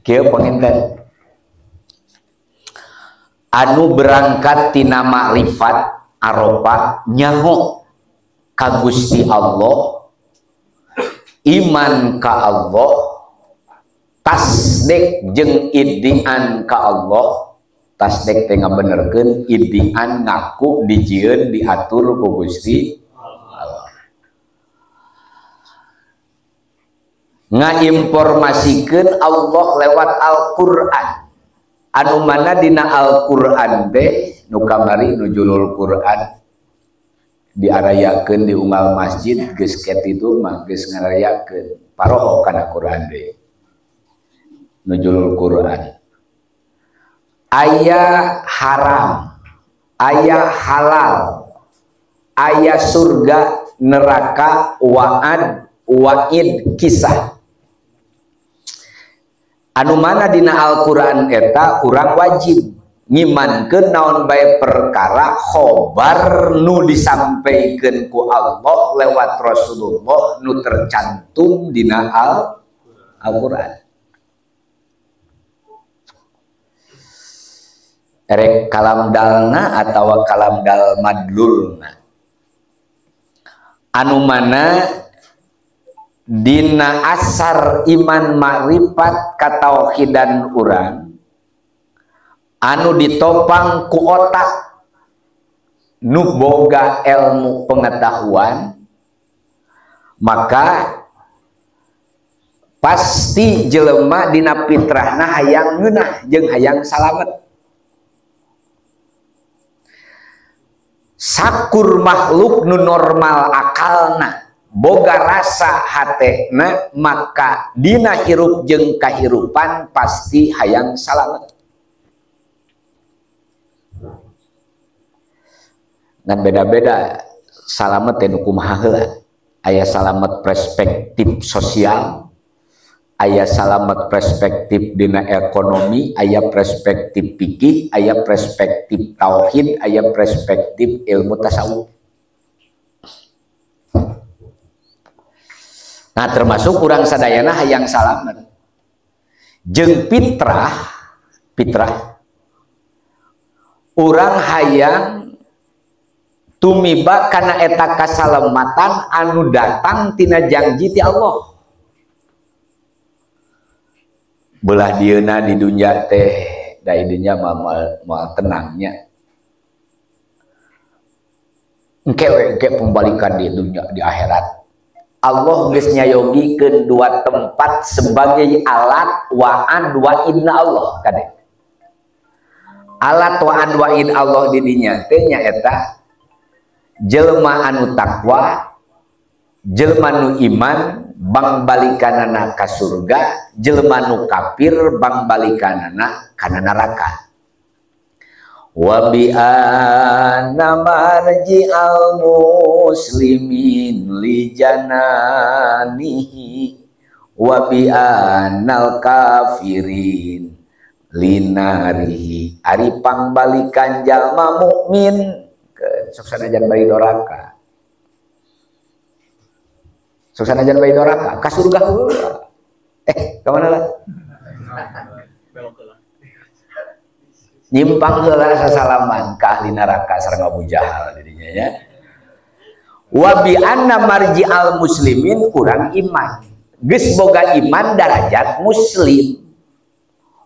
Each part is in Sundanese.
Kieu panginten anu berangkat tina makrifat Arafah nyaho ka Gusti Allah, iman ka Allah, tasdik jeung iddian ka Allah. Tasdik teh ngabenerkeun, iddian ngaku dijieun diatur ku Gusti Allah. Ngainformasikeun Allah lewat Al-Qur'an. Anu mana dina Al-Qur'an teh nu kamari nuzulul Qur'an diarayakeun di unggal masjid geus kitu mah geus ngarayakeun paroho kana Qur'an deui. Nuzulul Qur'an. Aya haram, aya halal, aya surga, neraka, wa'ad, wa'id, kisah. Anu mana dina Al-Qur'an eta urang wajib ngimankeun naon bae perkara khobar nu disampaikeun ku Allah lewat Rasulullah nu tercantum dina Al-Qur'an. Erek kalam dalna atawa kalam dal madlulna. Anu mana dina asar iman makrifat katauhidan urang anu ditopang ku otak nu boga ilmu pengetahuan, maka pasti jelema dina fitrahna hayang ngeunah jeung hayang salamet. Sakur makhluk nu normal akalna boga rasa hatena, maka dina hirup jeung kahirupan pasti hayang salamet. Ngan beda-beda salamet teh nu kumaha heula. Aya salamet perspektif sosial, aya salamet perspektif dina ekonomi, aya perspektif fikih, aya perspektif tauhid, aya perspektif ilmu tasawuf. Nah, termasuk urang sadayana hayang salamet. Jeung fitrah, fitrah urang hayang tumiba kana eta kasalamatan anu datang tina janji ti Allah. Belah dieuna di dunya teh da dinya moal tenangnya. Engke we engke pembalikan di dunya di akhirat. Allah geus nyayogikeun dua tempat sebagai alat wa'ad wa inna Allah kade. Alat wa'ad wa in Allah di dinya teh nyaeta jelema anu takwa, jelema nu iman bang balikanana ka surga, jelema nu kafir bang balikanana kana neraka. Wa bi anna marji'al muslimin li jananihi wa bi annal kafirin linarihi. Ari pangbalikan jalma mukmin sok sanajan bari doraka. Sok sanajan bari doraka ka surga heula. Ka mana lah? Nyimpang heula sasalaman ka ahli neraka sareng Abu Jahal didinya nya. Wa bi anna marji'al muslimin kurang iman. Geus boga iman darajat muslim.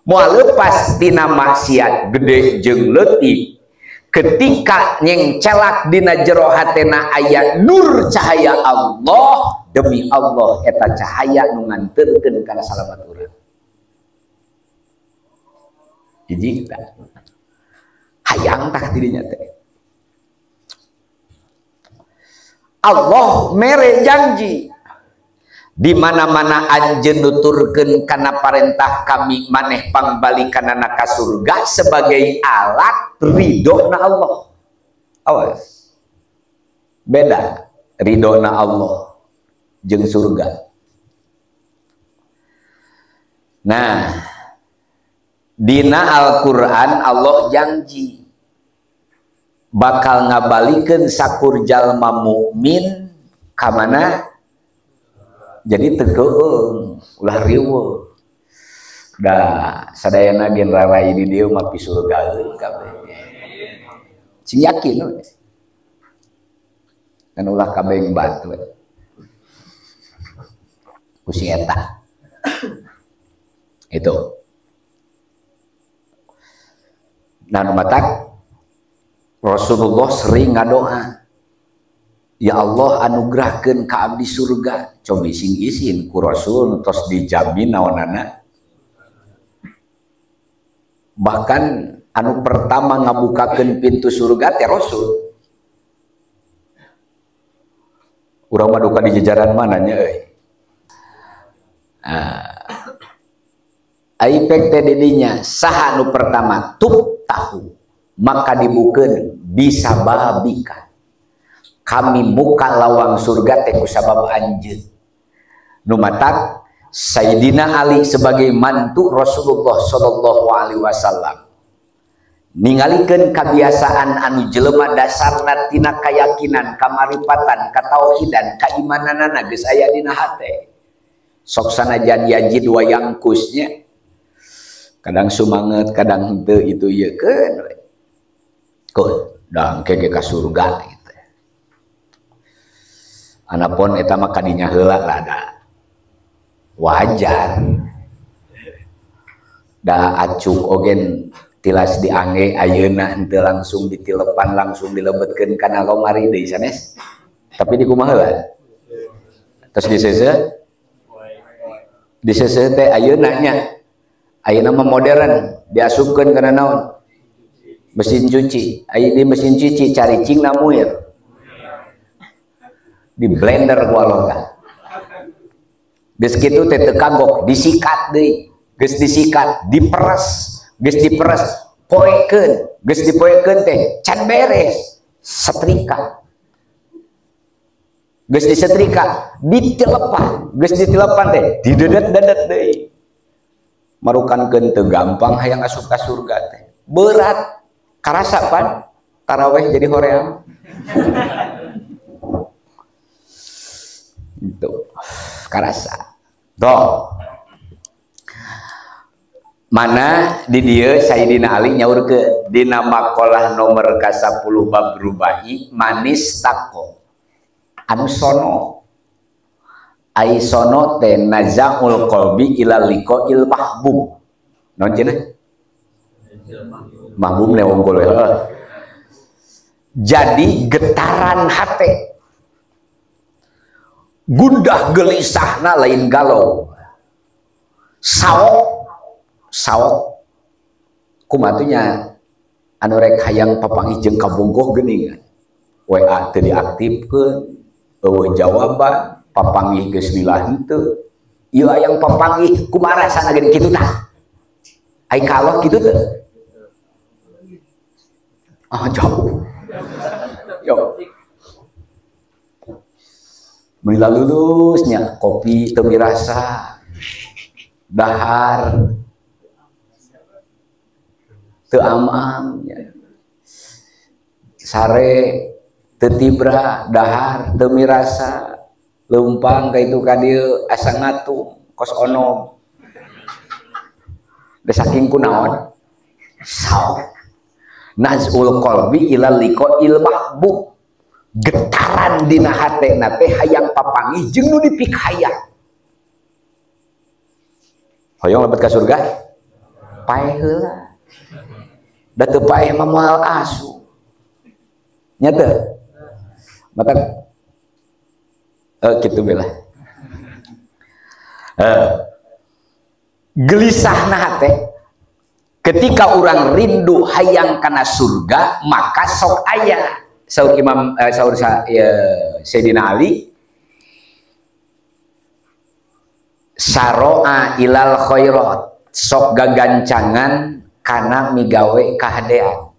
Moal lepas tina maksiat gede jeung leutik. Ketika nyengcelak dina jero hatena aya nur cahaya Allah, demi Allah eta cahaya nu nganterkeun kana salamat urang. Hiji tah. Hayang tah dirinya teh. Allah mere janji di mana-mana anjeun nuturkeun kana parentah kami maneh pangbalikanana ka surga sebagai alat ridhona Allah. Awas. Beda ridhona Allah jeung surga. Nah, dina Al-Qur'an Allah janji bakal ngabalikeun sakur jalma mukmin ka mana? Jadi tegeung ulah riweuh. Da sadayana gen rarai di dieu mah pisurgaeun kabeh. Sing yakin we. Kan ulah kabeh batu we. Ku si eta. Itu. Nah, nu matak Rasulullah sering ngadoa, ya Allah anugerahkeun ka abdi surga. Cobi sing isin ku Rasul tos dijamin naonana. Bahkan anu pertama ngabukakeun pintu surga teh Rasul. Urang mah duka di jajaran mana nya euy. Ai pek teh didinya saha nu pertama tup tahu maka dibukeun bisa babika. Kami muka lawang surga teh kusabab anjeun. Nu matak Sayyidina Ali sebagai mantu Rasulullah sallallahu alaihi wasallam ningalikeun kabiasaan anu jelema dasarna tina kayakinan, kamaripatan, katauhidan, kaimananana geus aya dina hate. Sok sanajan yajid wa yangkusnya. Kadang sumanget, kadang henteu itu ieu keun we. Keun, da engke ge ka surga gitu. Anapun eta mah kadinya heula lah da. Wajar. Da acuk ogen tilas diangge ayeuna henteu langsung ditilepan langsung dilebetkeun kana lomari deui sanes. Tapi di kumaha heula? Terus diseuseuh? Diseuseuh teh ayeuna nya. Ayeuna mah modern, diasupkeun kana naon? Mesin cuci. Aya di mesin cuci caricing na muir. Di blender ku alongga. Geus kitu teh teu kagok, disikat deui. Geus disikat, diperes, geus diperes, poekeun, geus dipoekeun teh can beres, setrika. Geus disetrika, ditilepan, geus ditilepan teh didedet-dedet deui. Marukankeun teu gampang hayang asup ka surga teh. Berat. Karasa pan taraweh jadi hoream. Itu karasa. Tuh. Mana di dieu Sayyidina Ali nyaurkeun dina makalah nomor ka-10 bab rubai manis tako. Anu sono ai sono teh nazaul qalbi ila liqa'il mahbub. Naon cenah? Mahbub ne wongkol we. Jadi getaran hate. Gundah gelisahna lain galau. Saok saok kumatunya anu rek hayang papanggih jeung kabogoh geuningan. WA teu diaktifkeun, eueuh jawaban, papanggih geus lila henteu. Ieu hayang papanggih kumaha rasana geuning kitu tah? Ai ka Allah kitu teu? Ah jauh. Yo. Meuni lulusnya kopi teu mirasa, dahar teu amam nya. Sare teu tibra, dahar teu mirasa, leumpang ka itu ka dieu asa ngatung kos onom. Da saking kunaon? Saok. Nazul qalbi ila liqa'il mahbub. Getaran dina hatena teh hayang papanggih jeung nu dipikayang. Hoyong lebet ka surga? Paeh heula. Da teu paeh mah moal asu. Nya teu? Maka kitu we lah. Gelisahna hate ketika orang rindu hayang kana surga maka sok aya saur Imam saur Sayyidina Ali saroa ilal khairat sok gagancangan kana migawe kahadean.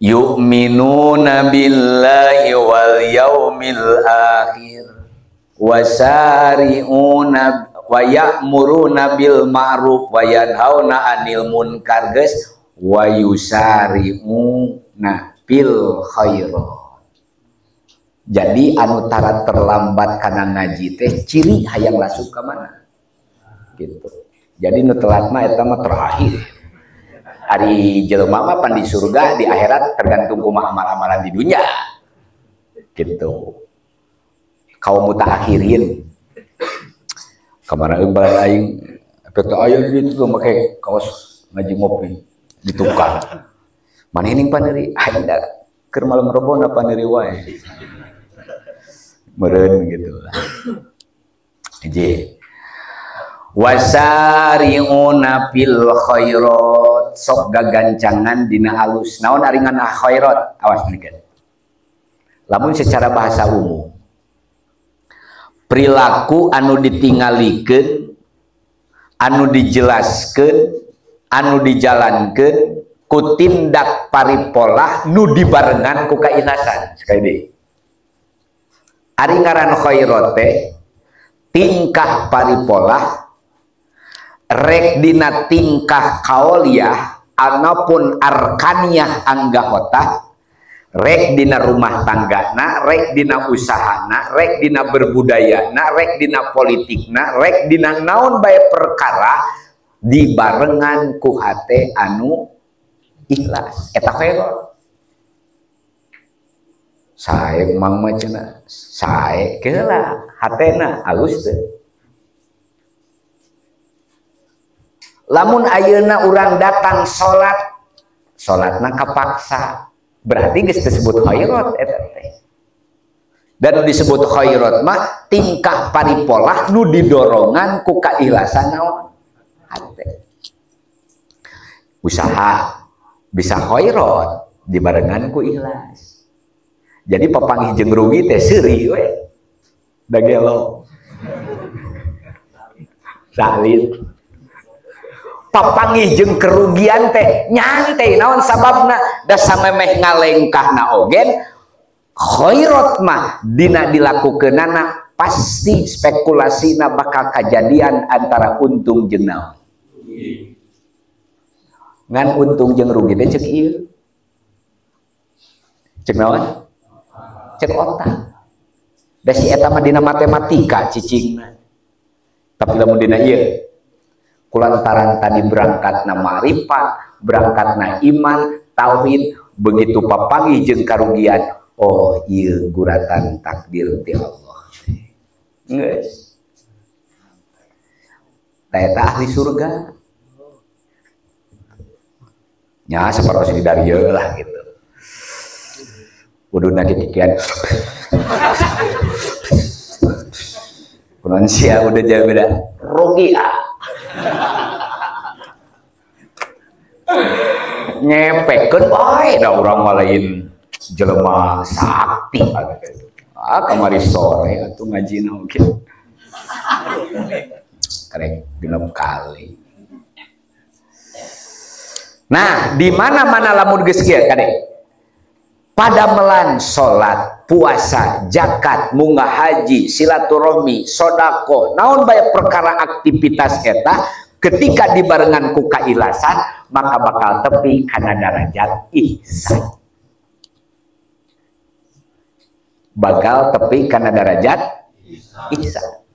Yu'minuna billahi wal yaumil akhir wasari'una wa ya'muruna bil ma'ruf wa yanhauna 'anil munkar geus wa yusari'una fil khairat. Jadi anu tara terlambat kana ngaji teh ciri hayang asup ka mana? Gitu. Jadi nu telat mah eta mah terakhir. Ari jelema mah pan di surga di akhirat tergantung kumaha amal-amalan di dunia. Gitu. Kaum mutaakhirin. Kamari bala aing efek aya di ditu make kaos ngaji ngopi di tukang. Maneh ning paneri aing da keur malam Rebo na paneri wae. Meureun gitu lah. Hiji. Wasari'una fil khairat, sok gagancangan dina alus. Naon ari ngan khairat? Awas nikeun. Lamun secara bahasa umum, perilaku anu ditingalikeun, anu dijelaskeun, anu dijalankeun ku tindak paripolah nu dibarengan ku kainasan. Sekali deui. Ari ngaran khairat teh tingkah paripolah rek dina tingkah kaoliyah anapun arkaniyah anggahota, rek dina rumah tanggana, rek dina usahana, rek dina berbudayana, rek dina politikna, rek dina naon bae perkara dibarengan ku hate anu ikhlas. Eta khairat. Sae mang mah cenah, sae keula hatena alus teu. Lamun ayeuna urang datang salat, salatna kapaksa, berarti geus disebut khairat eta teh. Dan disebut khairat mah tingkah paripolah nu didorongan ku kaikhlasan naon hate. Usaha bisa khairat dibarengan ku ikhlas. Jadi papanggih jeung rugi teh seuri we. Da gelo. Salin. Papanggih jeung kerugian teh nyantai naon sababna da samemeh ngalengkahna ogen khairat mah dina dilakukeunana pasti spekulasina bakal kajadian antara untung jeung naon. Ngan untung jeung rugi teh ceuk ieu. Ceuk naon? Cek otak. Da si eta mah dina matematika cicingna. Tapi lamun dina ieu kulantaran tadi berangkatna ma'rifat, berangkatna iman, tauhid, begitu papanggih jeung karugian, oh ieu guratan takdir ti Allah. Geus. Ta eta ahli surga. Nya saparos di darieu lah gitu. Kuduna kikian. Kunaon sia udah jauh beda. Rugi ah. Nyepekeun bae da urang mah lain jelema sakti. Ah kamari sore atuh ngajina oge. Karek 6 kali. Nah, di mana-mana lamun geus kieu kade. Padamelan salat, puasa, zakat, munggah haji, silaturahmi, sedekah, naon bae perkara aktivitas eta ketika dibarengan ku kailasan maka bakal tepi kana darajat ihsan. Bakal tepi kana darajat ihsan.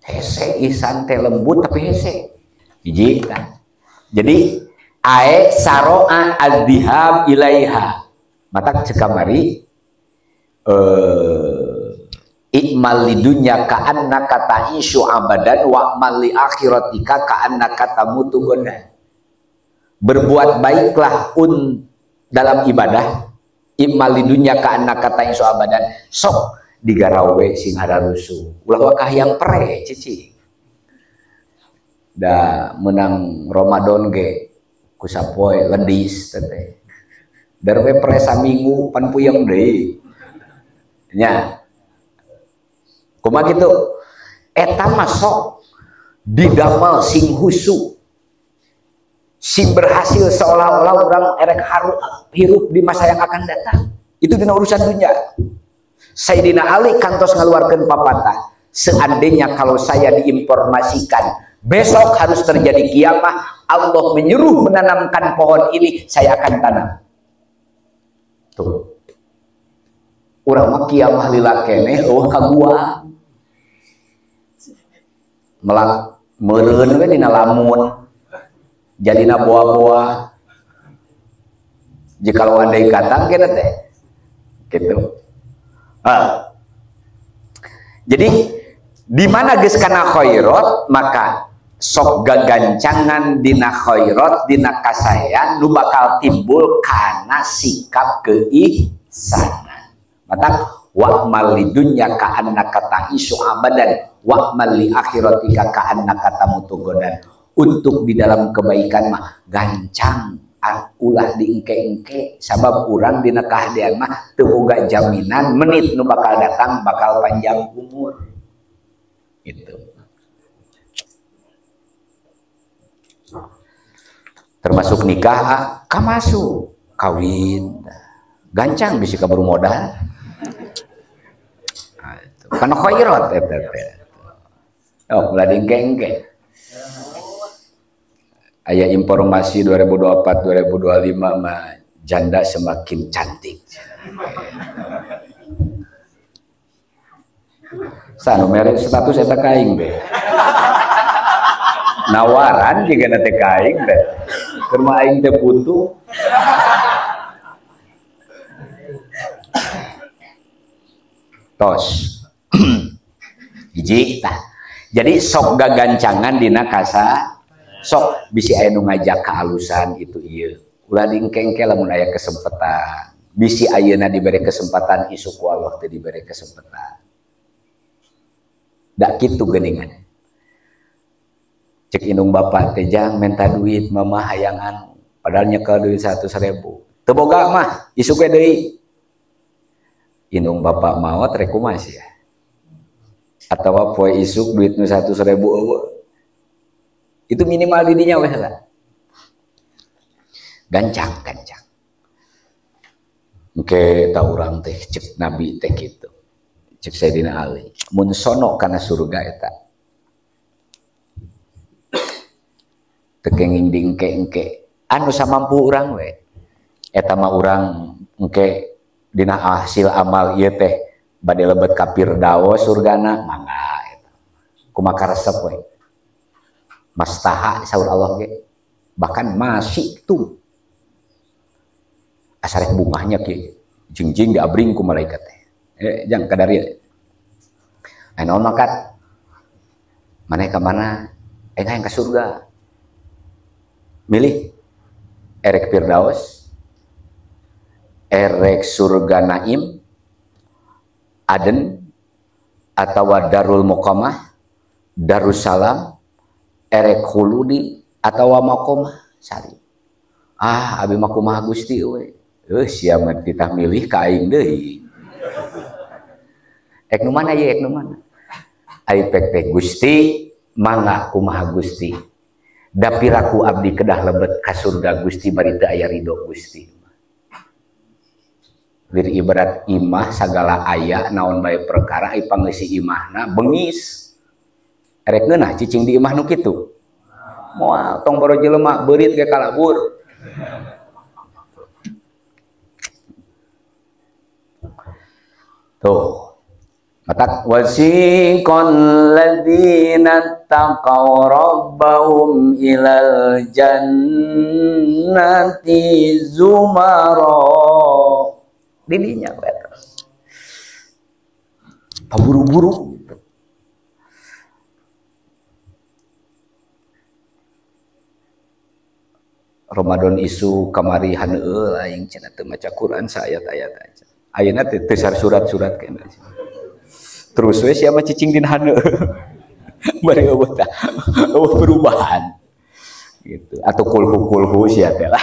Hese ihsan teh lembut tapi hese. Hiji tah. Jadi ae saro'a adzihab ilaiha. Matak cek kamari ikmal lidunya ka'annaka ta'ishu abadan wa'mal li akhiratika ka'annaka tamutu godan. Berbuat baiklah dalam ibadah, ikmal lidunya ka'annaka ta'ishu abadan. Sok digarawe sing hararusuh. Ulah wakah yang pere cici. Da menang Ramadan ge kusapoe ledis teh. Darwe pere saminggu pan puyeng deui. Nya. Kumaha kitu? Eta mah sok didamal sing husu. Sing berhasil seolah-olah orang erek hirup di masa yang akan datang. Itu dina urusan dunia. Sayyidina Ali kantos ngaluarkeun papatah. Seandainya kalau saya diinformasikan besok harus terjadi kiamah, Allah menyuruh menanamkan pohon ini, saya akan tanam. Tuh. Urang mah kiamah lila keneh eueuh ka gua. Melak meureun we dina lamun. Jadina boa-boa. Jikalau andai kata kena teh. Gitu. Ah. Jadi di mana geus kana khairat maka sok gagancangan dina khairat dina kasaean nu bakal timbul kana sikap keihsanan. Matak wa'mal lidunya ka'annaka ta'isu abadan wa'mal li akhiratika ka'annaka tamutu godan. Untuk di dalam kebaikan mah gancang ulah diengke-engke sabab urang dina kahadean mah teu boga jaminan menit nu bakal datang bakal panjang umur. Gitu. Termasuk nikah, kamasuk kawin gancang bisa kabur modal. Nah, itu. Karena khairat eta teh. Oh, ulah diengke-engke. Aya informasi 2024 2025 mah janda semakin cantik. Sanu mere status eta ka aing be. Nawaran jiga teh ka aing be. Keur mah aing teh putu. Tos. Hiji tah. Jadi sok gagancangan dina kasa sok bisi aya nu ngajak kaalusan itu ieu. Ulah diengke-engke lamun aya kesempatan. Bisi ayeuna dibere kesempatan isuk ku Allah teu dibere kesempatan. Dak kitu geuningan. Cek indung bapak teh jang menta duit mama hayangan padahal nyekel duit 100.000. Teu boga mah isuk we deui. Indung bapak maot rek kumaha sia? Atawa poe isuk duit nu 100.000 eueuh. Itu minimal didinya weh lah. Gancang, gancang. Engke ta urang teh cek Nabi teh kitu. Cek Sayyidina Ali, mun sono kana surga eta. Teu kenging diengke-engke. Anu samampu urang we. Eta mah urang engke dina hasil amal ieu teh bade lebet ka Firdaus surgana mangga eta. Kumaha resep we. Mastaha saur Allah ge. Bahkan masih tuh. Asarek bungahnya kieu. Jingjing diabring ku malaikat teh. Jang kadari. Aya naon makat? Maneh ka mana? Hayang ka surga. Milih erek Firdaus, erek surga Naim, Aden, atawa Darul Muqamah, Darussalam, erek Khuludi atawa Maqamah sari. Ah, abi mah kumaha Gusti we. Sia mah titah milih ka aing deui. Ek nu mana ye, ek nu mana? Ai pek teh Gusti, mangga kumaha Gusti. Da piraku abdi kedah lebet ka surga Gusti bari teu aya ridho Gusti. Lir ibarat imah sagala aya naon bae perkara ai pangeusi imahna bengis. Erek ngeunah cicing di imah nu kitu. Moal tong boro jelema beurit ge kalabur. Tuh. Matak wasiqal ladzina taqaw rabbahum ilal jannati zumara. Didinya we. Paburu-buru gitu. Ramadan isu kamari haneul aing cenah teu maca Quran saayat-ayat aja. Ayeuna teh teu surat-surat kena. Terus we sia mah cicing dina haneul. Bari eueuh tah. Eueuh perubahan. Gitu. Atau kulhu-kulhu sia teh lah.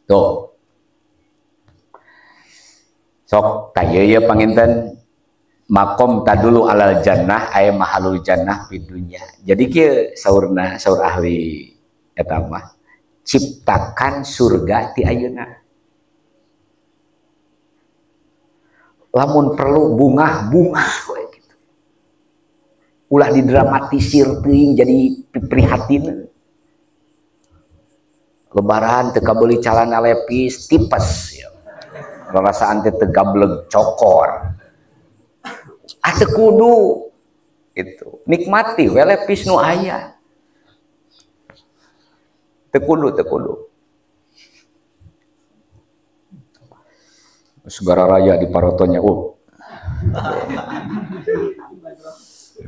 Tuh. Sok tah ieu ye panginten makom tadulu alal jannah aya mahalul jannah fid dunya. Jadi kieu saurna saur ahli eta mah ciptakan surga ti ayeuna. Lamun perlu bungah-bungah we gitu. Ulah didramatisir teuing jadi prihatin. Lebaran teu kabeuli calana lepis tipes ya. Rarasaan teh teu gableg cokor. Ah teu kudu Gitu. Nikmati we lepis nu aya. Teu kudu, teu kudu. Segara raya di parotonya, oh.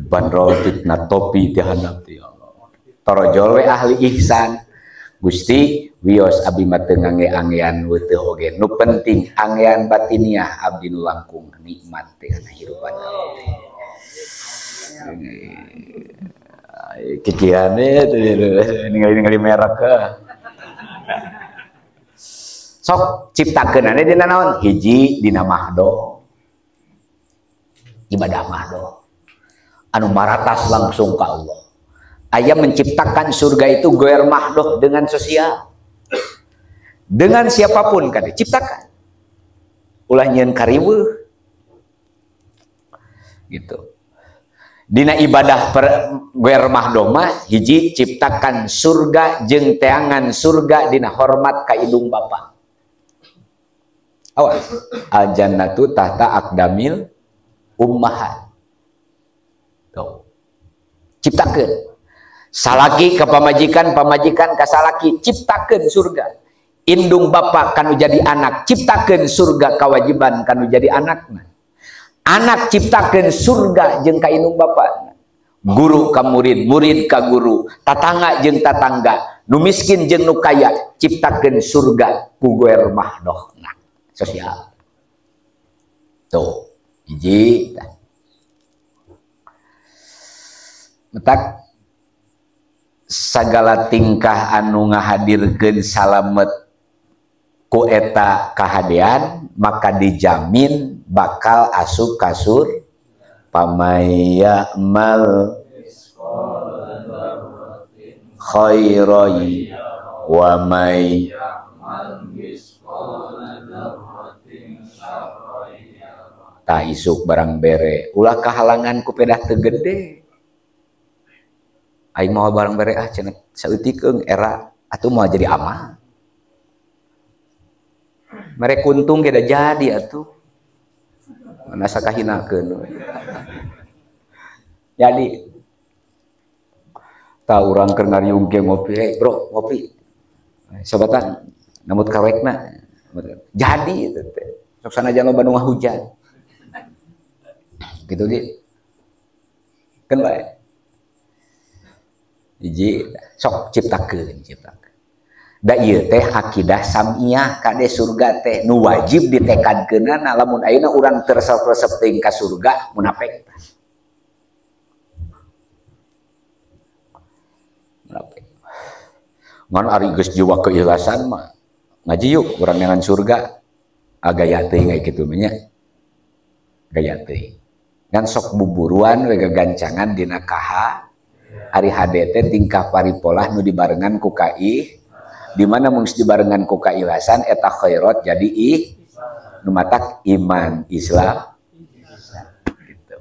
Bandrol fitnah topi ti handap ti Allah. Torojol we ahli ihsan. Gusti wios abdi mah teu ngangge-anggean weuteung oge. Nu penting anggean batiniah abdi nu langkung nikmat teh kana hirupan abdi. Kikiane ningali-ningali merek. Sok ciptakeunana dina naon? Hiji dina mahdo. Ibadah mahdo. Anu maratas langsung ka Allah. Aya menciptakan surga itu goer mahdoh dengan sosial. Dengan siapapun kan diciptakan. Ulah nyieun kariweuh. Gitu. Dina ibadah goer mahdoh mah hiji ciptakan surga jeung teangan surga dina hormat ka indung bapa. Awas, al jannatu tahta aqdamil ummahat. Tuh. Ciptakeun. Salaki ka pamajikan, pamajikan ka salaki, ciptakeun surga. Indung bapa kanu jadi anak, ciptakeun surga kewajiban kanu jadi anakna. Anak ciptakeun surga jeung ka indung bapa. Guru ka murid, murid ka guru, tatangga jeung tatangga, nu miskin jeung nu kaya, ciptakeun surga ku goer mahdohna. Sosial. Tuh, hiji. Metak sagala tingkah anu ngahadirkeun salamet ku eta kahadean maka dijamin bakal asup kasur pamayamal khairai wa may tah isuk barang bere ulah kahalangan ku pedah teu gede. Aing mau barang bere ah cenah saeutikeun era atuh moal jadi amal. Mere kuntung ge da jadi atuh. Mana sakahinakeun we. Jadi tah urang keur ngariung ge ngopi, hey bro, ngopi. Sobatan nambut kawekna. Jadi itu teh. Sok sanajan loba nu ngahujan. Gitu ge. Keun bae. Hiji sok ciptakeun, ciptakeun. Da ieu teh akidah samiyah kade surga teh nu wajib ditekadkeunana lamun ayeuna urang teu resep-resep teuing ka surga munafik. Munafik. Ngan ari geus jiwa keikhlasan mah ngaji yuk urang neangan surga. Ah gaya teuing aya kitu mah nya. Gaya teuing. Ngan sok buburuan we gagancangan dina kaha ari HD teh tingkah paripolah nu dibarengan ku kai di mana mung dibarengan ku kailasan eta khairat jadi ih nu matak iman Islam gitu.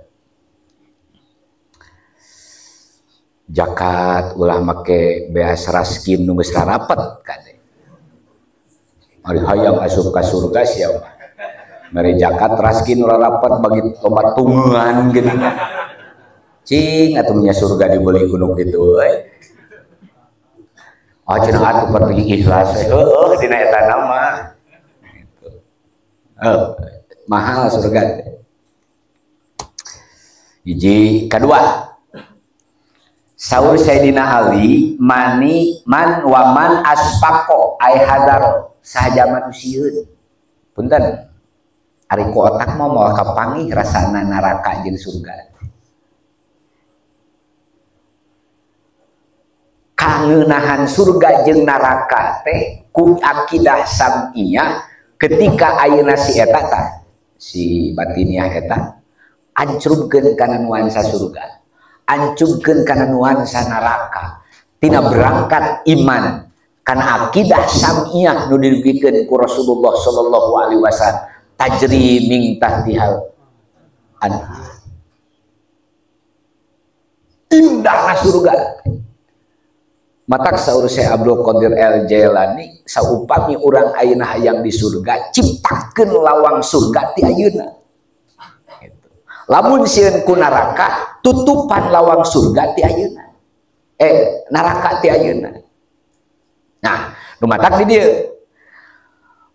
Zakat ulah make beas raskin nu geus rarapet kade. Ari hayang asup ka surga sia mah. Mere zakat raskin nu rarapet bagi loba tungean geuning. Cing atuh nya surga dibeli gunung kitu euy. Ah cenah atuh pergi ikhlas heueuh dina eta nama. Gitu. Mahal surga teh. Hiji, kadua. Saur Sayyidina Ali mani man waman asfaqo ai hadaro sahaja manusia. Punten. Ari ku otak mah moal kapanggih rasana neraka jeung surga. Kangenahan surga jeung neraka teh ku akidah samiyah ketika ayeuna si eta tah si batiniah eta ancrubkeun kana nuansa surga, ancrubkeun kana nuansa neraka. Tina berangkat iman kana akidah samiyah nu didugikeun ku Rasulullah sallallahu alaihi wasallam tajri min tahtihal anhar. Indahna surga. Matak saur Syekh Abdul Qadir El Jailani saupami urang ayeuna hayang di surga ciptakeun lawang surga ti ayeuna. Gitu. Lamun sieun ku neraka Tutupan lawang surga ti ayeuna. Neraka ti ayeuna. Nah, nu matak di dieu.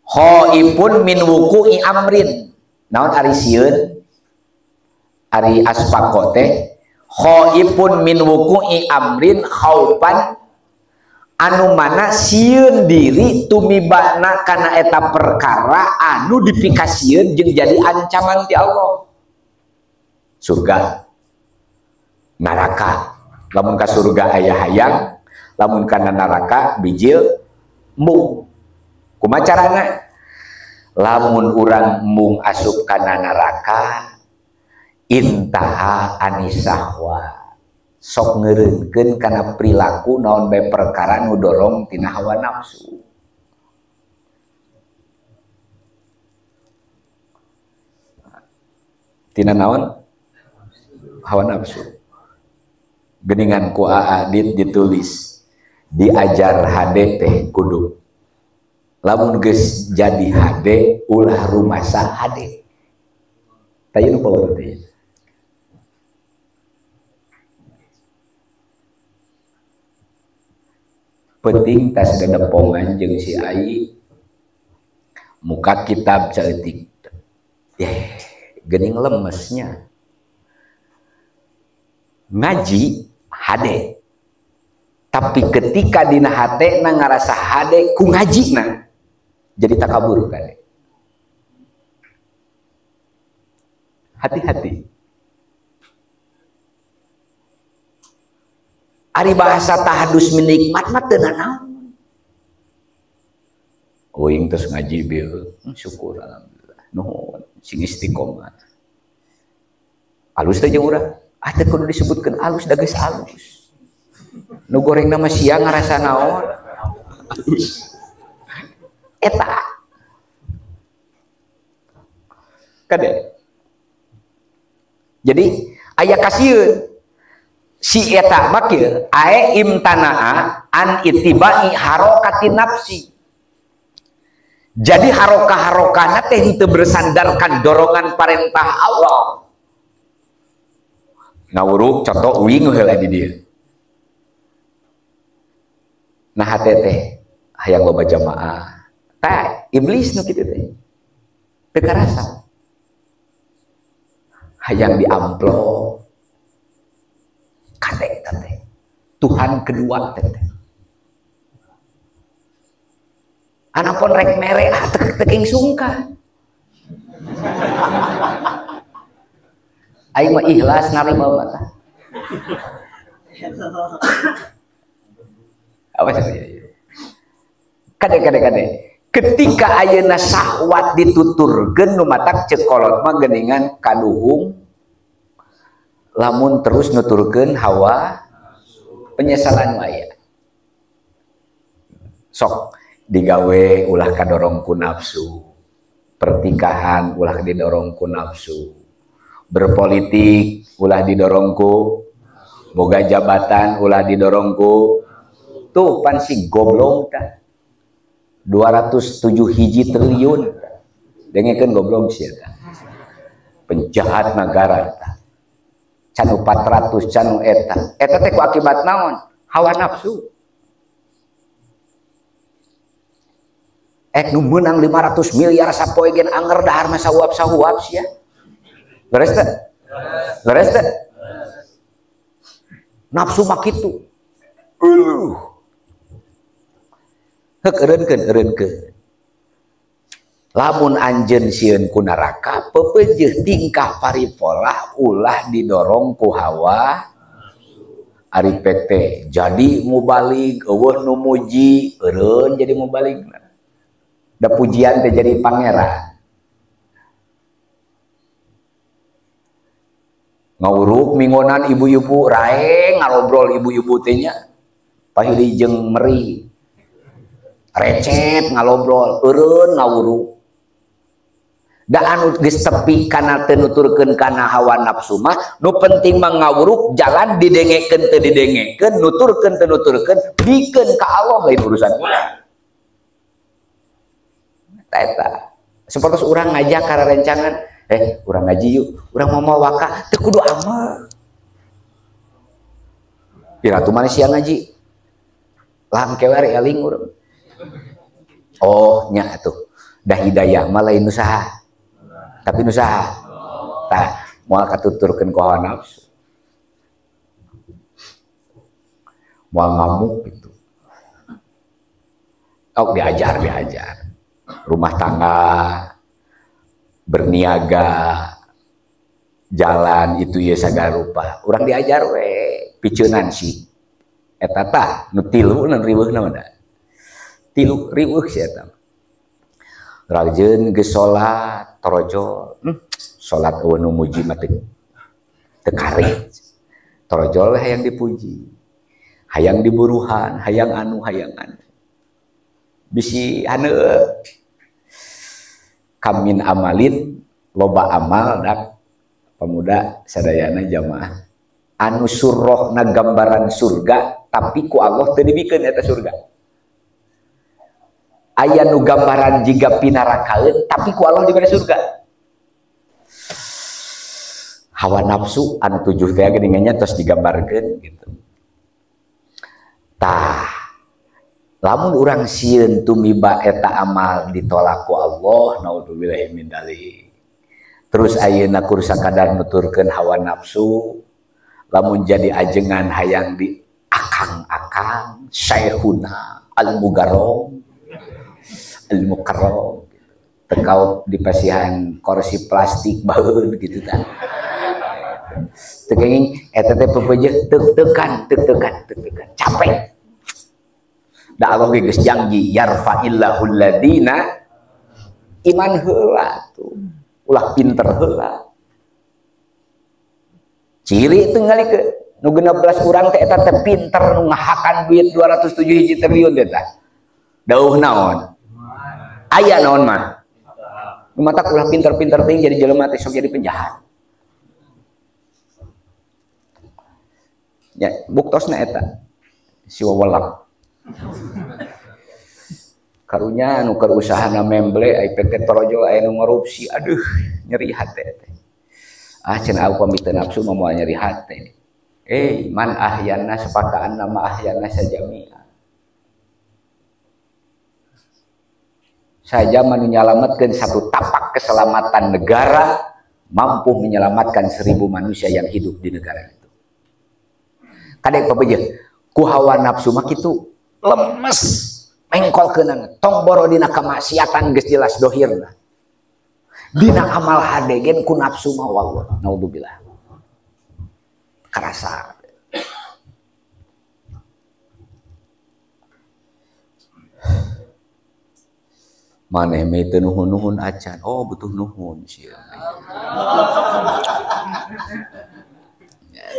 Khaifun min wuqu'i amrin. Naon ari sieun? Ari asfaqo teh khaifun min wuqu'i amrin khaufan anu mana sieun diri tumibana kana eta perkara anu dipikasieun jeung jadi ancaman ti Allah. Surga, neraka. Lamun ka surga aya hayang, lamun kana neraka bijil mung. Kumaha carana? Lamun urang mung asup kana neraka intaha anisahwa. Sok ngeureunkeun kana perilaku naon bae perkara nu dorong tina hawa nafsu. Tina naon? Hawa nafsu. Geningan ku Adit ditulis diajar HD teh kudu. Lamun geus jadi HD ulah rumasa HD. Tah ieu nu power teh. Penting tas dedepongan jeung si Ai muka kitab saeutik. Yeh, geuning lemesnya. Ngaji HD. Tapi ketika dina hatena ngarasa HD ku ngajina jadi takabur kade. Hati-hati. Ari bahasa tahadus minikmat mah teu nanaon. Uing terus ngaji bieu, syukur alhamdulillah. Nuhun sing istiqomah. Alus teh jeung urang. Ah teu kudu disebutkeun alus da geus alus. Nu goreng nama siang ngarasa naon? Alus. Eta. Kade. Jadi aya kasieun si eta mah kieu ae imtanaa an ittibai harokati nafsi. Jadi harokah-harokahna teh henteu bersandarkan dorongan parentah Allah. Ngawuruk contoh uing heula di dieu. Nah hate teh hayang loba jamaah. Tah iblis nu kitu teh. Teu karasa. Hayang diamplop. Kade teh. Tuhan kedua teh. Anapun rek mere ah teu sungkan. Aing mah ikhlas narima mah. Apa sih? Kade kade kade. Ketika ayeuna syahwat dituturkeun nu matak ceuk kolot mah geuningan kaduhung lamun terus nuturkeun hawa penyesalan mah aya. Sok digawe ulah kadorong ku nafsu, pertikahan ulah didorong ku nafsu, berpolitik ulah didorong ku, boga jabatan ulah didorong ku. Tuh pan si goblok tah 207 hiji triliun dengekeun goblok sia tah, penjahat negara tah, canu 400 canu eta eta teh ku akibat naon? Hawa nafsu. Nu meunang 500 miliar sapoe gen anger dahar mah sahuap-sahuap sia. Leres teh? Leres teh? Nafsu mah kitu. Heuk eureunkeun eureunkeun. Lamun anjeun sieun ku neraka pepeujeuh tingkah paripolah ulah didorong ku hawa. Ari PT jadi mubalig eueuh nu muji eureun jadi mubalig. Da pujian teh jadi pangeran. Ngawuruk minggonan ibu-ibu rae ngarobrol ibu-ibu teh nya pahili jeung meri. Recet ngalobrol eureun ngawuruk. Da anu geus tepi kana teu nuturkeun kana hawa nafsu mah nu penting mah ngawuruk jalan didengekeun teu didengekeun nuturkeun teu nuturkeun bikeun ka Allah lain urusan urang. Eta seperti urang ngajak karena rencangan urang ngaji yuk urang mau waka teu kudu amal Piratu manusia ngaji. Lah engke we ari eling urang. Oh nya atuh. Dah hidayah mah lain usaha. Tapi nu saha? Tah moal katuturkeun ku hawa nafsu. Moal ngamuk gitu. Oh diajar. Rumah tangga, berniaga, jalan itu ya segala rupa. Urang diajar we piceunan si eta tah nu tilu nu riweuhna mah da. Tilu riweuh si eta. Rajin geus salat torojol. Salat eueuh nu muji mah teu karek. Torojol we hayang dipuji. Hayang diburuhan, hayang anu, hayang anu. Bisi haneut. Kamin amalin loba amal dak pemuda sadayana jamaah. Anu surrohna gambaran surga tapi ku Allah teu dibikeun eta surga. Aya nu gambaran jiga pinarakaeun tapi ku Allah dibere surga. Hawa nafsu anu tujuh teh geuningan tos digambarkeun gitu. Tah lamun urang sieun tumiba eta amal ditolak ku Allah, naudzubillahi min dzalik. Terus ayeuna kur sakadar nuturkeun hawa nafsu, lamun jadi ajengan hayang di akang-akang syekhuna al-mugarrom al-mukarram tekau di pasihan kursi plastik baeun gitu tah. Teu kenging eta teh pepeujeuh teuk-teukan capek. Da Allah ge geus janji yarfa'illahu alladina iman heula tuh. Ulah pinter heula. Ciri teu ngalikeun nu 16 urang teh eta teh pinter nu ngahakan duit 207 hiji triliun teh tah. Dauh naon? Aya naon mah? Nu matak ulah pinter-pinter teuing jadi jelema teh sok jadi penjahat. Ya, buktosna eta si wawelak. Karunya nu keur usahana memble ai PT torojol aya nu ngorupsi, aduh nyeri hate teh. Ah cenah aku pamit nafsu mah moal nyeri hate. Man ahyana sepakaan nama ahyana sajamia. Saja manu nyalametkeun satu tapak keselamatan negara mampu menyelamatkan 1000 manusia yang hidup di negara itu. Kadek papeujeuh ku hawa nafsu mah kitu lemes mengkolkeunana tong boro dina kemaksiatan geus jelas dohirna. Dina amal hade gen ku nafsu mah wallah naudzubillah. Karasa. Maneh mah teu nuhun-nuhun acan. Oh butuh nuhun sieun.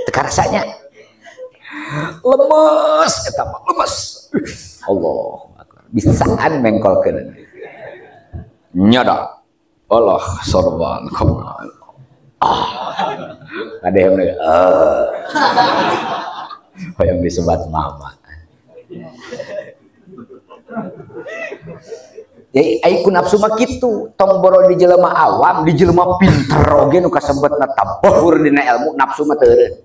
Teu karasanya. Lemes eta mah lemes. Allahu akbar. Bisaan mengkolkeun. Nyada. Allah sorban. Ah. Ada yang hoyong disebat mama. Jadi ai ku nafsu mah kitu, tong boro di jelema awam, di jelema pinter oge nu kasebutna tabahur dina ilmu nafsu mah teu eureun.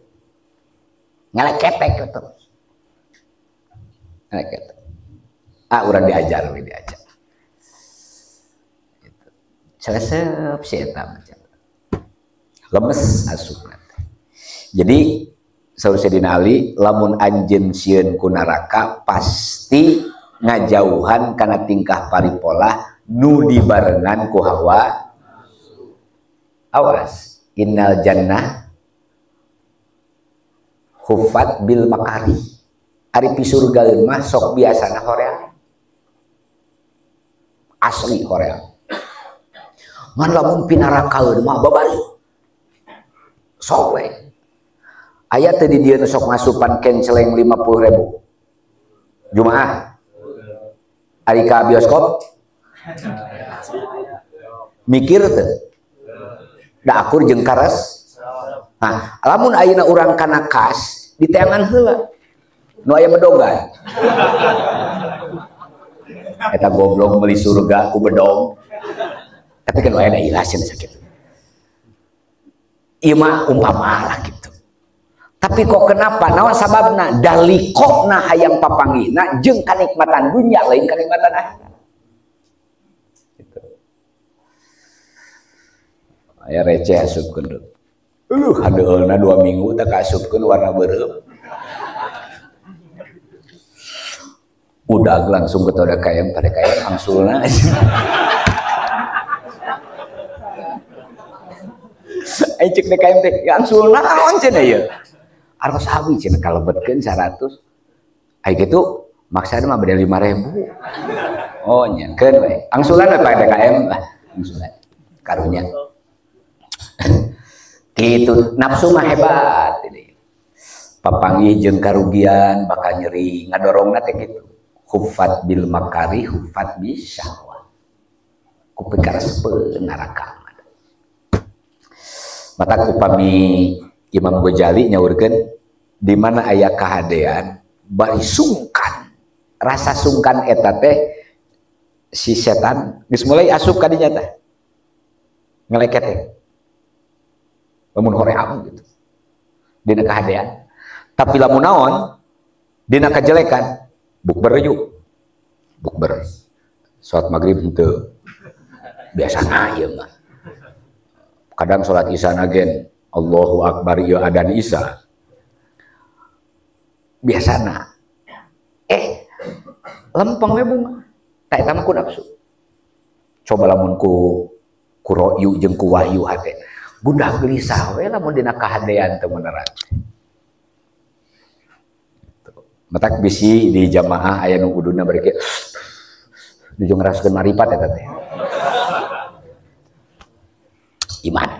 Ngaleketek terus. Ngaleketek. Ah urang diajar we diajar. Gitu. Selesep si eta mah. Lemes asupna teh. Jadi Saur Sayyidina Ali lamun anjeun sieun ku neraka pasti ngajauhan kana tingkah paripolah nu dibarengan ku hawa. Awas, innal jannah hufat bil makari. Ari pisurgaeun mah sok biasana hoream. Asli hoream. Ngan lamun pinarakaeun mah babari. Sok we. Aya teh di dieu nu sok ngasupan kenceleng 50.000. Jumaah. Ari ka bioskop mikir teh. Da akur jeung kares. Nah, lamun ayeuna urang kana kas diteangan heula. Nu aya bedogan. Eta goblok meuli surga ku bedog. Tapi kan aya da ilas cenah sakitu. Ieu mah umpama lah gitu. Tapi kok kenapa? Naon sababna? Dalikokna hayang papanggihna jeung kanikmatan dunya lain kanikmatan akhirat. Gitu. Aya receh asupkeun. Hadeulna 2 minggu teh kaasupkeun warna beureum. Udah langsung ke toda kayam pada kayam angsulna. Ai cek DKM teh angsulna naon cenah ieu? Artos awi cenah kalebetkeun 100. Ai kitu maksana mah bade 5.000. Oh nya keun we. Angsulan we Pak DKM lah, angsulan. Karunya. Kitu nafsu mah hebat ini. Papanggih jeung karugian bakal nyeri ngadorongna teh kitu. Hufat bil makari hufat bisyahwat. Ku pikaresep neraka. Mata upami Imam Ghazali nyaurkeun di mana aya kahadean bari sungkan, rasa sungkan eta teh si setan geus mulai asup ka dinya teh ngeleket teh lamun hoream gitu dina kahadean. Tapi lamun naon dina kajelekan bukber yuk, bukber salat maghrib henteu biasana ieu mah. Kadang salat isya nagen Allahu Akbar ieu adan isya biasana lempeng we bunga tak eta mah ku nafsu. Coba lamun ku royu jeung ku wahyu hate gundah gelisah we lamun dina kahadean teu meneran. Matak bisi di jamaah aya nu uduna bari kieu nuju ngaraskeun maripat eta teh iman.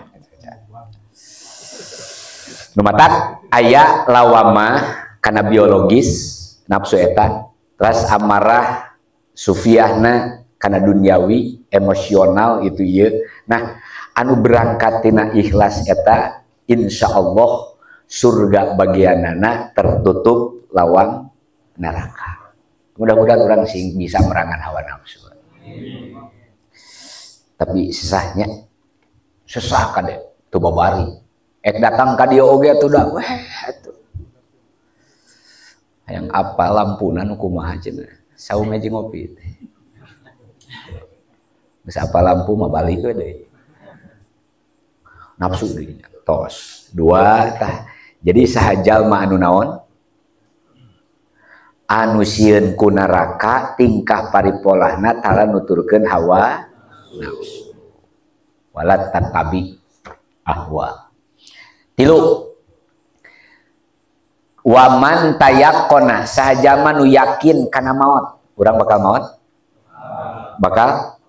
Nu matak aya lawamah kana biologis nafsu eta, terus amarah sufiahna kana duniawi emosional itu ieu. Nah, anu berangkat tina ikhlas eta insyaallah surga bagianana tertutup lawang neraka. Mudah-mudahan orang sing bisa merangan hawa nafsu. Tapi sesahnya sesah kade tuh babari ek datang ka dieu oge atuh da weh atuh hayang apa lampuna nu kumaha cenah saung aja ngopi teh geus apa lampu mah balik we deui nafsu deui tos dua tah. Jadi saha jalma anu naon anu sieun ku neraka tingkah paripolahna tara nuturkeun hawa nafsu walat tatabi ahwa. Tilu waman tayakona saha nu yakin kana maot. Urang bakal maot? Bakal?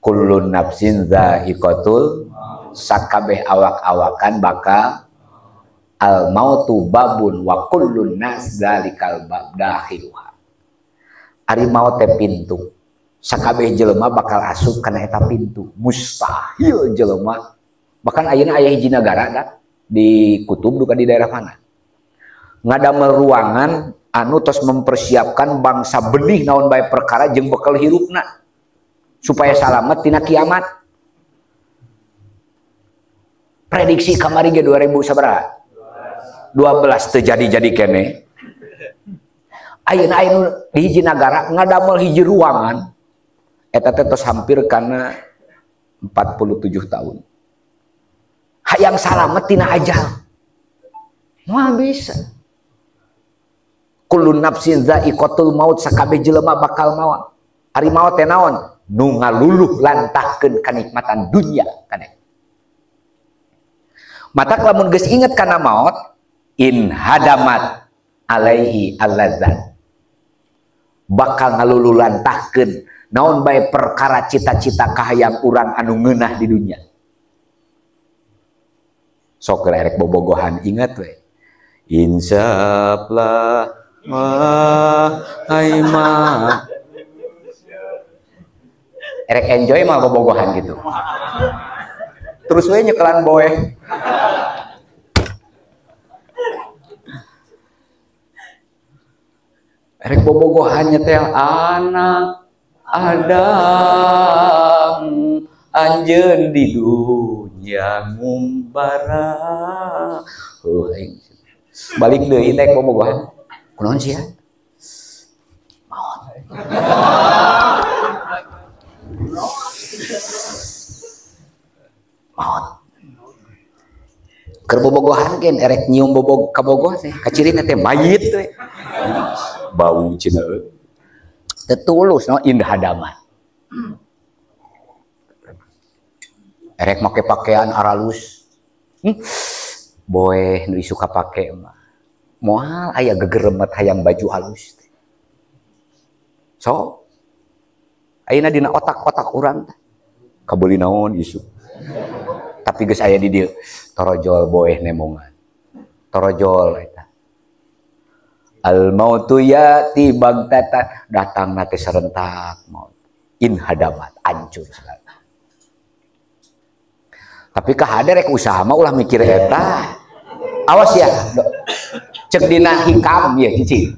Kullun nafsin za'iqatul, sakabeh awak-awakan bakal. Al mautu babun wa kullun nas dzalikal bab dakhiluha. Ari maot teh pintu. Sakabeh jelema bakal asup kana eta pintu. Mustahil jelema. Bahkan ayeuna aya hiji nagara da di kutub duka di daerah mana. Ngadamel ruangan anu tos mempersiapkan bangsa benih naon bae perkara jeung bekal hirupna supaya salamet tina kiamat. Prediksi kamari ge 2000 sabaraha? 12 teu jadi-jadi keneh. Ayeuna aya di hiji nagara ngadamel hiji ruangan eta teh tos hampir kana 47 tahun. Hayang salamet tina ajal. Moal bisa. Kullu nafsin za'iqatul maut, sakabeh jelema bakal maot. Ari maot teh naon? Nu ngaluluh lantahkeun kanikmatan dunya kane. Matak lamun geus inget kana maot, in hadamat alaihi allazat. Bakal ngaluluh lantahkeun naon bae perkara cita-cita kahayang urang anu ngeunah di dunya. Sok erek bobogohan inget we. Insaplah wahai ma. Erek enjoy mah bobogohan gitu. Terus we nyekelan boe. Erek bobogohan nyetel anak Adam anjeun di dunia ngumbara. Aing. Balik deui teh bobogohan. Kunaon sia? Maot. Maot. Keur bobogohan gen erek nyium bobog kabogoh teh, kacirina teh mayit we. Bau cenah. Teu tulus no indah hadaman. Erek make pakaian aralus. Boeh nu suka pake mah. Moal aya gegeremet hayang baju halus teh. So ayeuna dina otak-otak urang teh kabeuli naon isu. Tapi geus aya di dieu torojol boeh nemongan. Torojol eta. Al mautu yati bagtatan, datangna teh serentak maut. In hadamat hancur segala. Tapi kahade rek usaha mah ulah mikir eta. Awas ya. Cek dina hikam ya cici.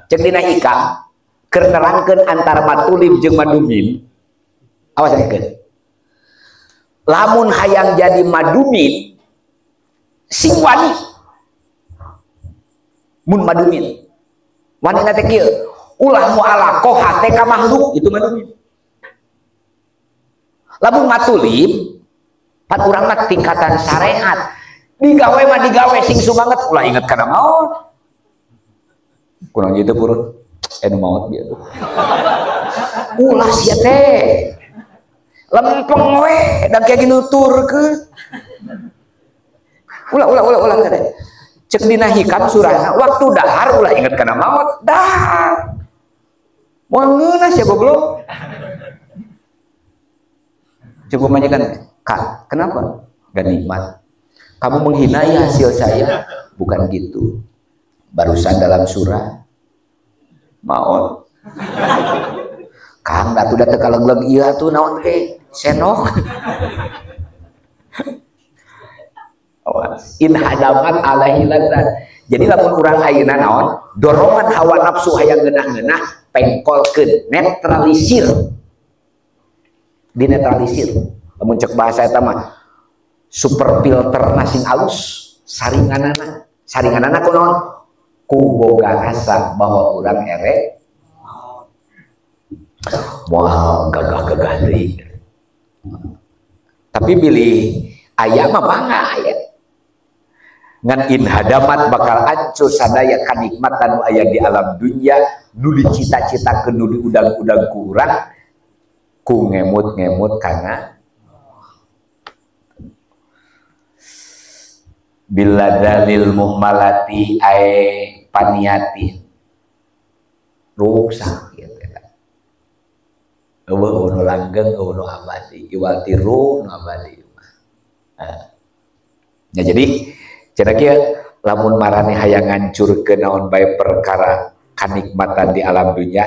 Cek dina hikam keur nerangkeun antara matulib jeung madumin. Awas rek. Lamun hayang jadi madumin sing wani. Mun madumin. Wani na teh kieu, ulah mu'alaqah hate ka makhluk itu madumin. Lamun matulib pan urang mah tingkatan syariat. Digawe mah digawe sing sumanget ulah inget kana maot. Kunaon ieu teh purun? Nu maot bieu tuh. Ulah sia teh. Lempeng we dan kayak gini nuturkeun. Ulah ulah ulah ulah teh. Cek dina hikam surahna waktu dahar ulah inget kana maot. Dahar. Moal ngeunah sia goblok. Cukup majikan, Kak, kenapa? Gak nikmat. Kamu menghinai hasil saya. Bukan gitu. Barusan dalam surah maot. Kang, atuh da teu kalegleg ieu atuh naon ge? Senok. Awas. In hadamat alaihi ladzat. Jadi lamun urang ayeuna naon? Dorongan hawa nafsu hayang ngeunah-ngeunah pengkolkeun, netralisir. Dinetralisir. Lamun cek bahasa eta mah super filter sing alus, saringanana. Saringanana kunaon? Ku boga rasa bahwa urang erek moal gagah-gagah deui. Tapi bilih aya mah mangga aya. Ngan in hadamat bakal hancur sadaya kanikmatan nu aya di alam dunya nu dicita-citakeun nu diudang-udang ku urang ku ngemut-ngemut kana bila dalil muhmalati ae paniatin rusak gitu eta. Eueuh nu langgeng eueuh nu abadi iwal tiru nu abadi mah. Ya jadi cenah kieu lamun marane hayang ngancurkeun naon bae perkara kanikmatan di alam dunya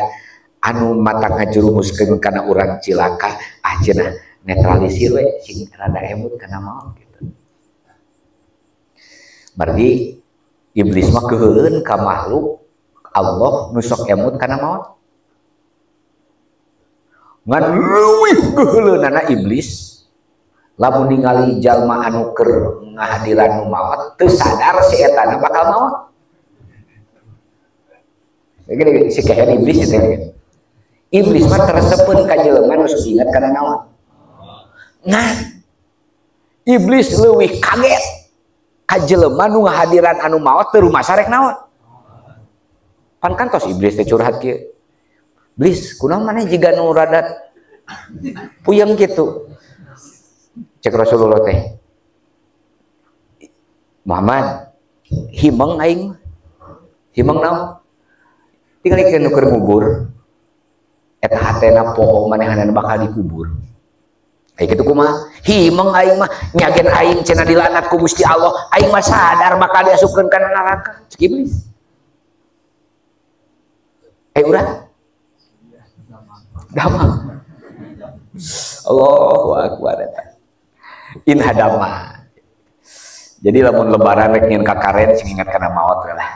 anu mata ngajurumuskeun kana urang cilaka ah cenah netralisir we sing rada emut kana maot gitu. Margi iblis mah keuheuleun ka makhluk Allah nu sok emut kana maot. Ngan leuwih keuheuleunana iblis lamun ningali jalma anu keur ngahadiran nu maot teu sadar si etana bakal maot. Gini si kehen iblis itu. Iblis mah teresepeun ka jelema nu sok ingat kana naon. Nah, iblis leuwih kaget ka jelema nu ngahadiran anu maot teu rumasa rek naon. Pan kantos iblis teh curhat kieu. Iblis, kunaon maneh jiga nu rada puyeng kitu. Cek Rasulullah teh. Muhammad, himeng aing. Himeng naon? Tinggal nu keur ngubur. Eta hatena poho manehanna bakal dikubur. Ai kitu kumaha? Himeng aing mah nyagen aing cenah dilanat ku Gusti Allah, aing mah sadar bakal diasupkeun kana neraka. Cek iblis. Urang damang. Allahu akbar eta. In hadama. Jadi lamun lebaran rek nyeun kakaren sing ingat kana maot we lah.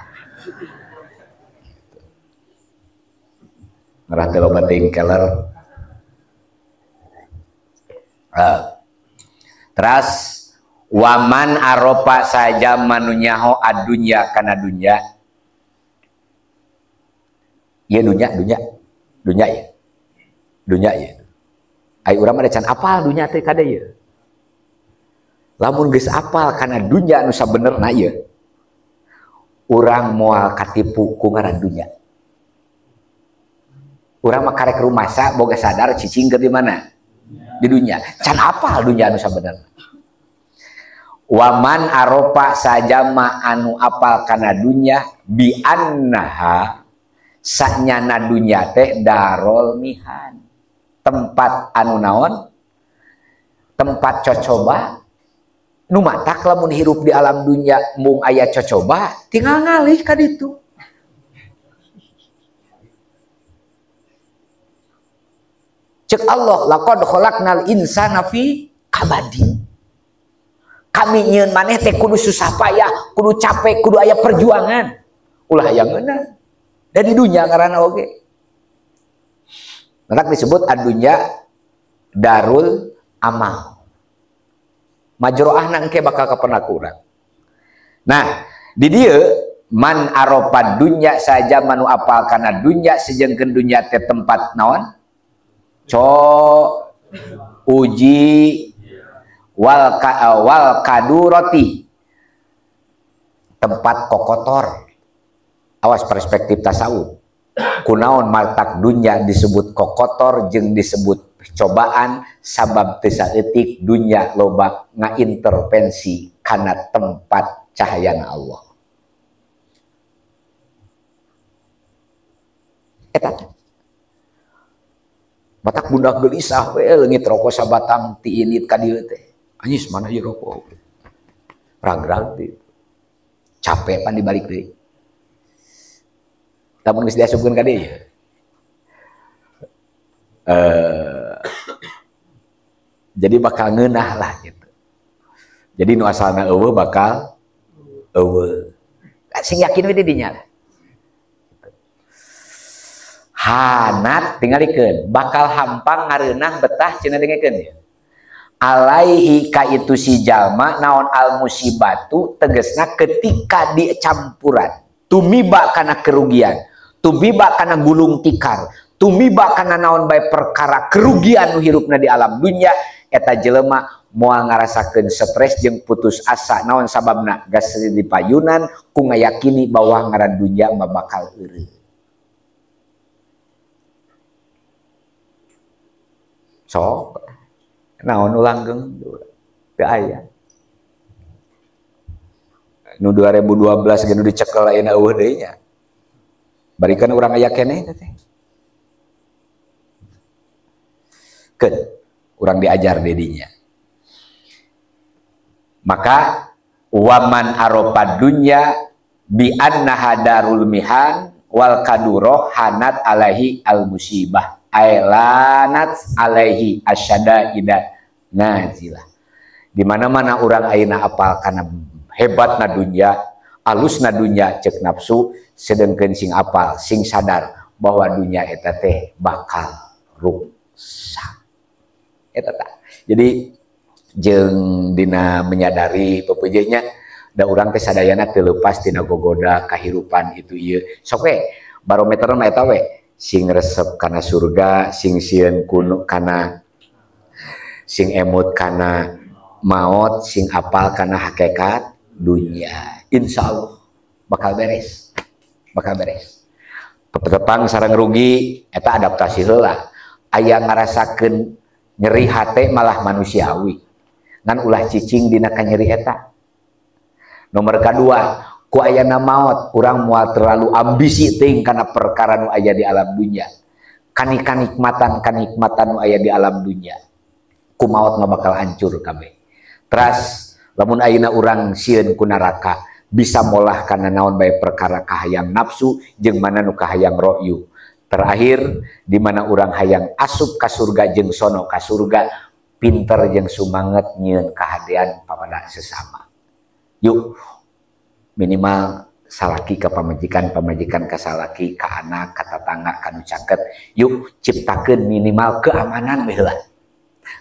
Ngerah teh loba teuing keler. Teras Waman aropa saja manunyaho adunya kana dunya. Ieu dunya dunya. Dunya ieu. Dunya ieu. Ai urang mah can apal dunya teh kade ieu. Lamun geus apal kana dunya nu sabenerna ieu. Urang moal katipu ku ngaran dunya. Urang mah karek rumasa boga sadar cicing keur di mana? Di dunya. Can apal dunya anu sabenerna. Waman aropa sajama anu apal kana dunya bi annaha sanyana dunya teh darul mihan, tempat anu naon, tempat cocoba nu matak lamun hirup di alam dunya mung aya cocoba tinggal ngalih ka ditu. Cek Allah laqad khalaqnal insana fi kabadin. Kami nyieun maneh teh kudu susah payah, kudu capek, kudu aya perjuangan. Ulah aya ngeunah. Da di dunya ngaranna oge. Matak disebut ad-dunya darul amal. Majroahna engke bakal kapenak urang. Nah, di dieu man aropa dunya saja manu apal kana dunya sejengkeun dunya teh tempat naon? Co uji wal kaduroti, tempat kokotor. Awas perspektif tasawuf. Kunaon matak dunya disebut kokotor jeung disebut cobaan sabab teu saeutik dunya loba ngaintervensi kana tempat cahayana Allah. Eta matak budak gelisah we leungit rokok sabatang ti init ka dieu teh. Anyis mana ieu rokok. Ragrag teh. Capek pan dibalik deui. Lamun geus diasupkeun ka dieu. Jadi bakal ngeunah lah gitu. Jadi nu asalna eueuh bakal eueuh. Sing yakin we di dinya lah. Hanat tingalikeun bakal hampang ngareunah betah cenah dengekeun ya. Alaihi ka itu si jalma naon al musibatu tegesna ketika dicampuran tumiba kana kerugian, tumiba kana gulung tikar, tumiba kana naon bae perkara kerugian nu hirupna di alam dunya eta jelema moal ngarasakeun stres jeung putus asa naon sababna geus dipayunan ku ngayakini bahwa ngaran dunya mah bakal eureun. Sok naon nu langgeng teu aya. Nu 2012 ge nu dicekel ayeuna eueuh deui nya. Barikan urang aya keneh teh. Keun urang diajar di dinya. Maka waman aropa dunya bi annaha darul mihan wal kaduro hanat alaihi al musibah. Ailanat alaihi asyada ida nazilah. Di mana-mana orang ayeuna apal kana hebatna dunya, alusna dunya cek nafsu, sedengkeun sing apal, sing sadar bahwa dunya eta teh bakal rusak. Eta tah. Jadi jeung dina menyadari pepejehnya da urang teh sadayana teu leupas tina gogoda kahirupan itu ieu. Sok we barometer mah eta we. Sing resep kana surga, sing sieun kuno kana, sing emut kana maot, sing apal kana hakikat dunia. Insya Allah bakal beres, bakal beres. Tepang sareng rugi, eta adaptasi heula. Aya ngarasakeun nyeri hate malah manusiawi. Ngan ulah cicing dina kanyeri eta. Nomor kadua, ku ayana maot urang moal terlalu ambisi teuing kana perkara nu aya di alam dunya. Kanikmatan nu aya di alam dunya. Ku maot mah bakal hancur kabeh. Teras lamun ayeuna urang sieun ku neraka bisa molah kana naon bae perkara kahayang nafsu jeung mana nu kahayang ro'yu. Terakhir di mana urang hayang asup ka surga jeung sono ka surga, pinter jeung sumanget nyieun kahadean papada sesama. Yuk minimal salaki ka pamajikan, pamajikan ka salaki, ka anak, ka tatangga, ka nu caket. Yuk ciptakeun minimal keamanan we heula.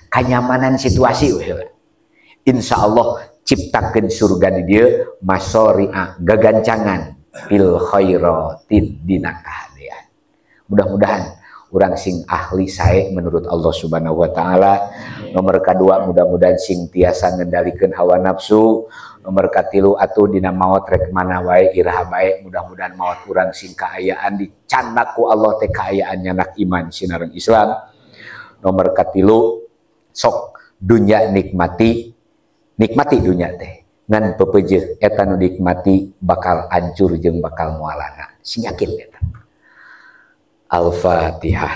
Kanyamanan situasi we heula. Insya Allah Ciptakeun surga di dieu masori'a gagancangan fil khairatin dina kahadean. Mudah-mudahan urang sing ahli sae menurut Allah Subhanahu wa taala. Nomor kedua, mudah-mudahan sing tiasa ngendalikeun hawa nafsu. Nomor katilu, atuh dina maot rek mana wae, iraha bae, mudah-mudahan maot urang sing kaayaan dicandak ku Allah teh kaayaan nyanak iman sinareng Islam. Nomor katilu, sok dunya nikmati, nikmati dunya teh ngan pepeje eta nu nikmati bakal hancur jeung bakal moalana, sing yakin eta. Al-Fatihah.